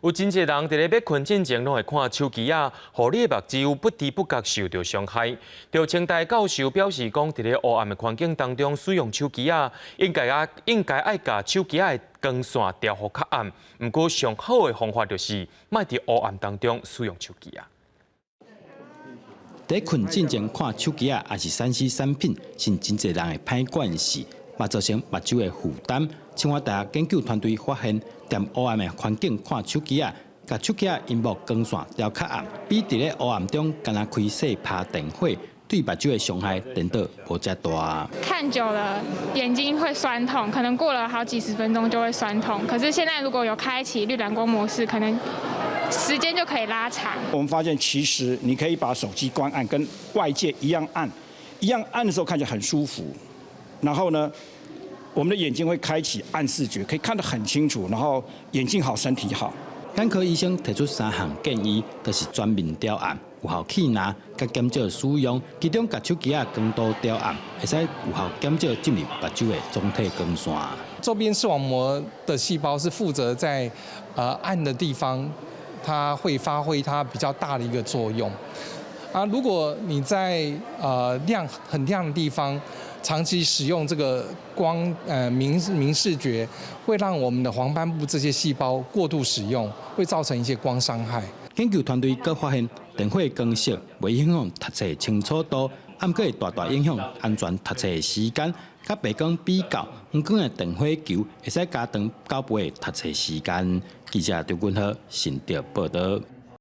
有真濟人佇咧欲睏進前，攏會看手機仔，予你的目睭不知不覺受著傷害。著清大教授表示講，佇咧烏暗的環境當中使用手機仔，應該啊應該愛共手機仔的光線調予較暗。毋過上好的方法就是莫佇烏暗當中使用手機仔。佇睏進前看手機仔，抑是3C 產品，是真濟人的歹慣勢，嘛造成目睭的負擔。清華大學研究團隊發現，踮烏暗的環境看手機仔，共手機仔螢幕光線調較暗，比佇咧烏暗中干焦開細拍電火，對目睭的傷害顛倒無遮大。看久了眼睛會痠痛，可能過了好幾十分鐘就會痠痛。可是現在如果有開啟綠藍光模式，可能時間就可以拉長。我們發現其實你可以把手機關暗，跟外界一樣暗，一樣暗的時候看起來很舒服。然後呢，我們的眼睛會開啟暗視覺，可以看得很清楚。然後眼睛好，身體好。眼科醫生提出三項建議，就是全面調暗、有效氣藍、佮減少使用。其中，共手機仔光度調暗，會使有效減少進入目睭的總體光線。周邊視網膜的細胞是負責在暗的地方，它會發揮它比較大的一個作用。啊，如果你在亮很亮的地方，長期使用這個光明明視覺，會讓我們的黃斑部這些細胞過度使用，會造成一些光傷害。研究團隊閣發現，電火光色袂影響讀冊清楚度，毋過會大大影響安全讀冊的時間。佮白光比較，黃光的電火球會使加長9倍的讀冊時間。記者張君豪新竹報導。